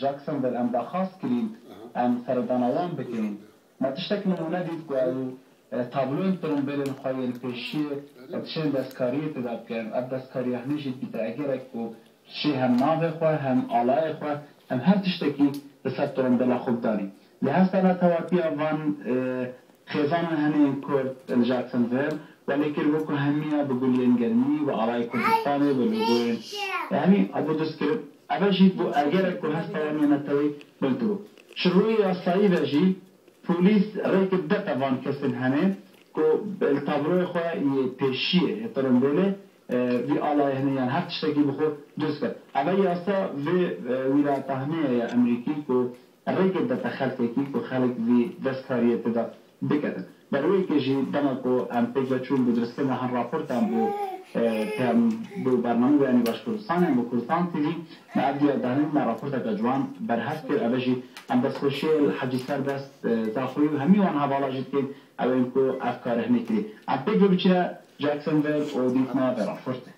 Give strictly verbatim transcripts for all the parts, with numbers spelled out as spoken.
Jacksonville em daxwaz kirîn, em seredana wan bikin. Me tiştek nimûne dît ku ew, e, tabloyên tirimbêlên xwe yên pêşiyê, e, dişên destkariyê têda bikin. Ev destkariya hinê jî dibîte egerek ku şê hem navê xwe, hem alayê xwe, hem her tiştekî li ser tirimbêla xwe bidanî. Lê hesta netewatiya van, e, Xêzanên hene yên Kurd li Jacksonville, welê kir wekî hemiya bi guliyên germî, bi alayê Kurdistanê, bi logoyên, e, hemî hebû dust kirin. Eve jî bû egerek ku hesta wan ya neteweyî bilind bû. Ji rûyê yasayî ve jî polîs rêk didete van kesên hene ku li tabloyê xwe yê pêşiyê, yê tirimbêlê, e, vî alayê hene yan her tiştekî bi xwe dust kir. Eve yasa vê, e, wîlayeta hene ye ya Amerîkî ku rêkê didete xelkekî ku xelk vî destkariyê tida biketin. Ber wê yekê jî dema ku em pêk ve çûn bi dirustkirina hin raportan bo, e, peyam-, bo bername Beyanî Baş Kurdistanê, bo Kurdistan T V, me ev diya danîn, me raporteke ciwan berhev kir. Eve jî em destxweşiyê li Hecî Serbest, e, Zaxoyî û hemî wan hevala jî dikin, ew ên ku ev karê hinê kirî. Em pêk ve biçine Jacksonville û dîtina vê raportê.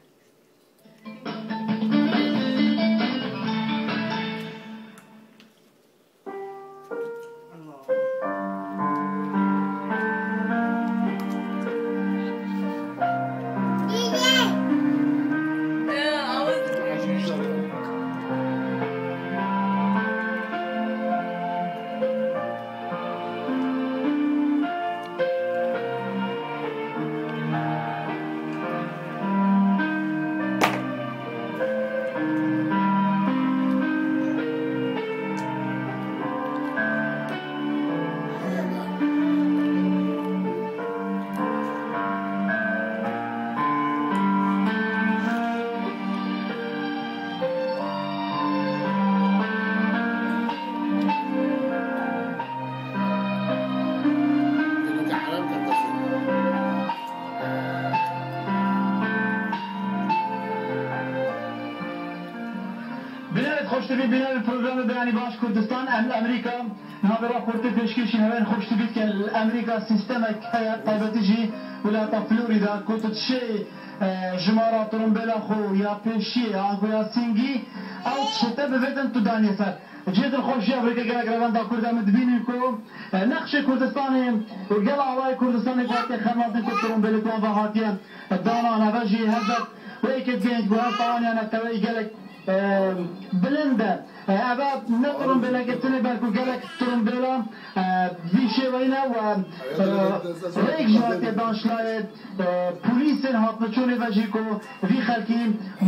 Bînerên xweşdivî, bînerên programê Beyanî Baş Kurdistan, em li Amerîka, niha vê raportê pêşkêşî hevên xweşdivî dikin. Li Amerîka sîstemek heye, taybetî jî wilata Florida, ku tu dişê, e, jimara tirimbêla xwe ya pêşiyê, ango ya sîngî, ew dişê te bivêtin tu danî ser. Cihê dilxweşiya vê yekê gelek revenda Kurd em dibînin ku, e, nexşê Kurdistanê û gel alayê Kurdistanê ku hatiye xebnatin ku tirimbêlê ku wan ve hatiye danan, eve jî helbet wê yekê dibînin ku hesta wan ya neteweyî gelek, e, bilind e. E, eve ne tirimbêleke tinê belku gelek tirimbêla, e, vî şêweyî ne we, e, rêk jî hatiye dan ji layê, e, polîsên hatine çûnê ve jî ku vî xelkî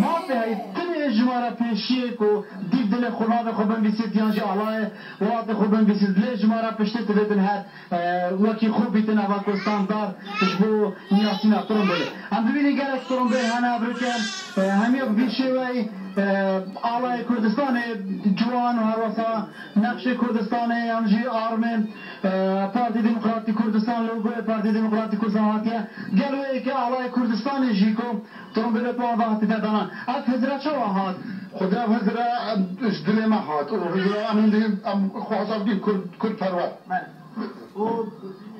mafê heyî tinê ji me re pêşiyê ku dîv dilê xwe navê xwe binivîsît yan jî alayê welatê xwe binivîsît, lê ji me re piştê divêtin her, e, wekî xwe bîtin, eva ku standard ji bo niyasîna tirimbêlê. Em dibînin gelek tirimbêl hene, ev rike, e, hemiya bi vî şêweyî, e, alayê Kurdistanê ciwan û herwesa nexşê Kurdistanê yan jî armên, e, Partî Demokratîk Kurdistan, logoyê Partî Demokratîk Kurdistan hatiye. Gel wê yekê alayê Kurdistanê jî ku tirimbêlê ku wan ve hatine danan. Ev hizre çawa hat? Xwedê ev hizre, em, ji dilê me hat. Û hizre em hindî, em xwe hesab dikin Kurd, Kurdperwer. Belê. Û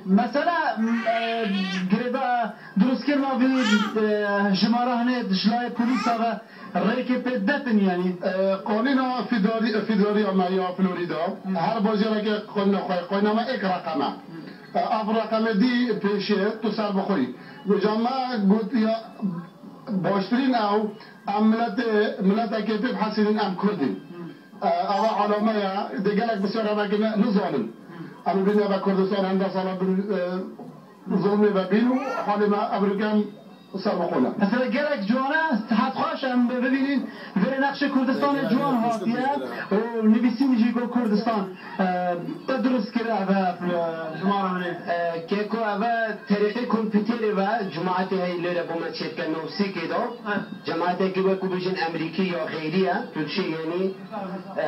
mesela, e, girêda dirustkirina vî, e, jimara hinê ji layê polîsa ve rêkê pê detin, yanî? E, qanûna federî-, federî ya me ya Florida, her bajareke qanûna xwe, qanûna me êk reqem e. E, ev reqemê dî pêşê tu serbixwe yî. Goja me got ya baştirîn ew, em miletê, miletekê pê bihesînin em Kurd in. E, eva alame ye, dê gelek bisyara me ki ne, nizanin. Em bîne ve Kurdistan hende sala bin, e, zulmê ve bîn û halê me ev rike em serbixwe ne. Mesela gelek ciwan e, sihet xweş em bibînin, vê nexşê Kurdistanê ciwan hatiye û nivîsîn jî ku Kurdistan, e, te dirust kir ev, e, jimara hinê. E, keko eve terîqê kompûterê ve cemaetê heyî lêre bo me çêdike newsîkê de. He. Cemaatekî wekû bijin Emerîkî ya xeyrî ye, tu dişê yenî, e,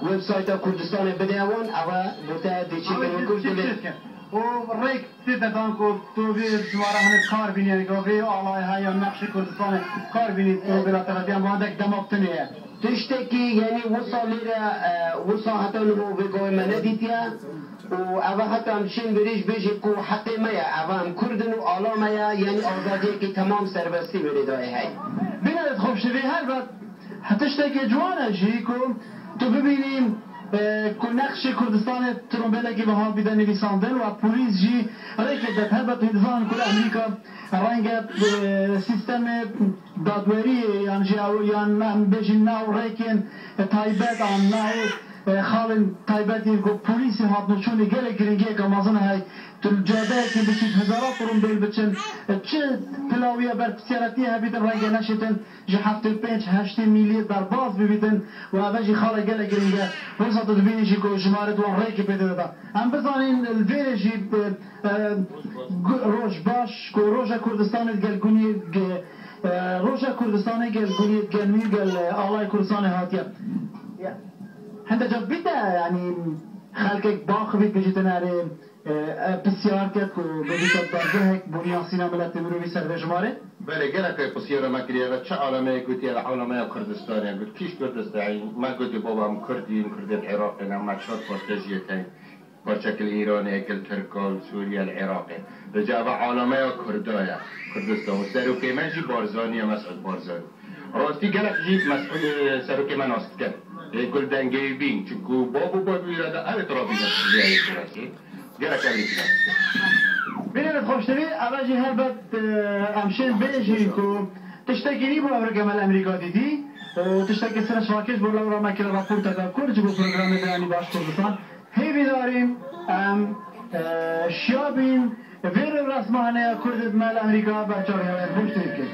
websayta Kurdistanê bide wan, eve bo te dê çêkin wekû dilê. Û rêk tê te dan ku tu vê civara hinê kar bînî, yanî ku vê alayê heya nexşê Kurdistanê kar bînî, tu vê la te ve diyan, bu hindek dema bi tinê ye. Tiştekî, yanî wisa lêre, e, wisa heta niha vê gavê me nedîtiye û eve heta em şên berê jî bêjin ku heqê me ye, eve em Kurd in û ala me ye, yanî azadiyekî temam serbestî wê rê dayê hey. Bîne dê xweş divê helbet tiştekê ciwan e jî ku Tu bibînî, e, ku nexşê Kurdistanê trombêlekî wiha bide nivîsandin û polîs jî rêkê dide. Helbet hûn dizanin ku li Amerîka renge, e, sîstemê dadweriyê yan jî ew, yan em bêjin nav rêkên taybet an nav, e, xalên taybet yên ku polîsê hatnûçûnê gelek giringiyeke mezin heye. Tu li cadeyekê biçî, hezara trombêl biçin, e, çi pilawiye berpirsiyaretiye hebîtin renge neşêtin. Ji heftê û pênc heştê mîliyê derbas bibîtin û eve jî xala gelek giring e. Wisa tu dibînî jî ku jimare di wan rêkê pê dide de. Em bizanîn li vêrê jî, e, e, gu-, roj baş ku roja Kurdistanê digel guniyê, ge-, e, roja Kurdistanê gel guniyê digel wî gel, e, alay Kurdistanê hatiye. Ya. Hinde ca bîte, yanî xelkek baxivît bêjîtin erê, E, e, pisyar ket ku bibîte dergehek bûniya sîna miletê mirovî ser vê jimarê? Belê, gelek pisyara me kiriye ve çi alameyek gotiye ve alameya Kurdistanê. Got, kîş Kurdistan? Me gotî, baba, em Kurd in, Kurdên Iraqê ne, me çar parçe jî yetin. Parçek li Îranê, yek li Tirka, li Sûriye, li Iraqê. Li cava alameya Kurda ye, Kurdistan. Û serokê me jî Barzanî ye, Mesûd Barzanî. Rastî gelek jî Mesûd, e, serokê me nas dikin. Ê, gul dengê wî bîn. Çunku bab û bab wî re de ew ê tu rabîne piştî vê yekê. Gelek ev rî bîne. Bînê xweştirî, eve jî helbet, e, em şên bêjîn ku tiştekî nî bû ev rige me li Amerîka dîtî û tiştekî sirnişrakêj bû, lewra me kire raporteka kurt ji bo programê Beyanî Baş Kurdistan. Hêvîdar in em, e, şiya bîn, vê rêwresma hene ya Kurdê me li Amerîka ber çavê hewe yên xweş tê bikin.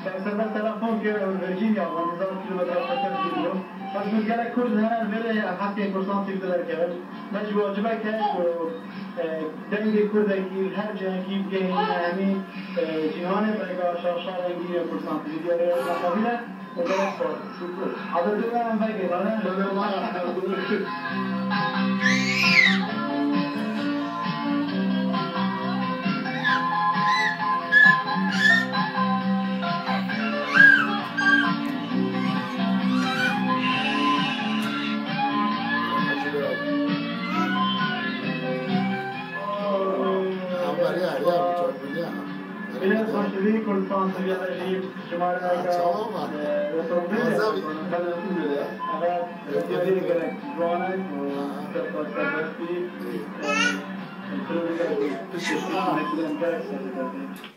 Serseber telefon kir, ew li Virginia, nizam kilometre xeter kiriyo. Her jûr gelek Kurd hene, li vê rê ev heftê Kurdistan T V de derkevin. Me jî wacibek heye ku, e, dengê Kurdekî li her cihekî bigehîne hemî, e, cîhanê. Rêka Şaşa Rengîn ya Kurdistan T V diyarê me qebîl e û gelek spas. Şukür. Adetê me em vegê, ne? Belê, belê. Belê, xweşdivî Kurdistan Sûriye jî jimareyeke, e, otomobîlê. Belê, belê. Evet, diyarî gelek ciwan e û gelek serbest bî. E, gelek serbest bî.